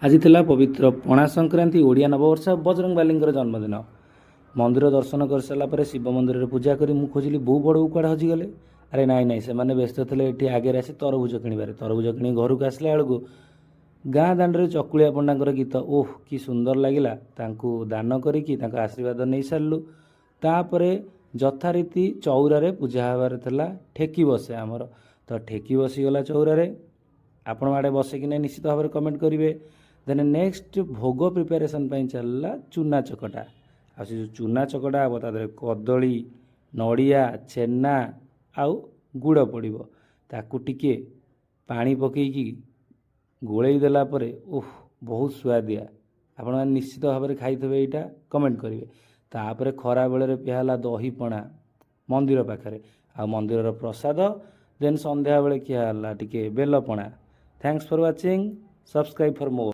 ଆଜି ଥିଲା ପବିତ୍ର ପଣା ସଂକ୍ରାନ୍ତି, ଓଡ଼ିଆ ନବବର୍ଷ, ବଜରଙ୍ଗବାଲିଙ୍କର ଜନ୍ମଦିନ। ମନ୍ଦିର ଦର୍ଶନ କରିସାରିଲା ପରେ ଶିବ ମନ୍ଦିରରେ ପୂଜା କରି ମୁଁ ଖୋଜିଲି, ବୋଉ ବଡ଼ ବୋଉ କୁଆଡ଼େ ହଜିଗଲେ? ଆରେ ନାଇଁ ନାଇଁ, ସେମାନେ ବ୍ୟସ୍ତ ଥିଲେ ଏଠି ଆଗରେ ଆସି ତରଭୁଜ କିଣିବାରେ। ତରଭୁଜ କିଣି ଘରକୁ ଆସିଲା ବେଳକୁ ଗାଁ ଦାଣ୍ଡରେ ଚକୁଳିଆ ପଣ୍ଡାଙ୍କର ଗୀତ, ଓହ କି ସୁନ୍ଦର ଲାଗିଲା! ତାଙ୍କୁ ଦାନ କରିକି ତାଙ୍କ ଆଶୀର୍ବାଦ ନେଇସାରିଲୁ। ତାପରେ ଯଥାରୀତି ଚଉରାରେ ପୂଜା ହେବାର ଥିଲା। ଠେକି ବସେ ଆମର, ତ ଠେକି ବସିଗଲା ଚଉରାରେ। ଆପଣ ଆଡ଼େ ବସେ କି ନାହିଁ, ନିଶ୍ଚିତ ଭାବରେ କମେଣ୍ଟ କରିବେ। ଦେନ୍ ନେକ୍ସଟ ଭୋଗ ପ୍ରିପାରେସନ୍ ପାଇଁ ଚାଲିଲା ଚୁନା ଚକଟା। ଆଉ ସେ ଯେଉଁ ଚୁନା ଚକଟା ହେବ, ତା ଦେହରେ କଦଳୀ, ନଡ଼ିଆ, ଛେନା ଆଉ ଗୁଡ଼ ପଡ଼ିବ। ତାକୁ ଟିକେ ପାଣି ପକେଇକି ଗୋଳେଇ ଦେଲା ପରେ, ଓଃ, ବହୁତ ସୁଆଦିଆ। ଆପଣମାନେ ନିଶ୍ଚିତ ଭାବରେ ଖାଇଥିବେ ଏଇଟା, କମେଣ୍ଟ କରିବେ। ତାପରେ ଖରାବେଳରେ ପିଆ ହେଲା ଦହି ପଣା ମନ୍ଦିର ପାଖରେ ଆଉ ମନ୍ଦିରର ପ୍ରସାଦ। ଦେନ୍ ସନ୍ଧ୍ୟାବେଳେ ଖିଆ ହେଲା ଟିକେ ବେଲପଣା। Thanks for watching. Subscribe for more.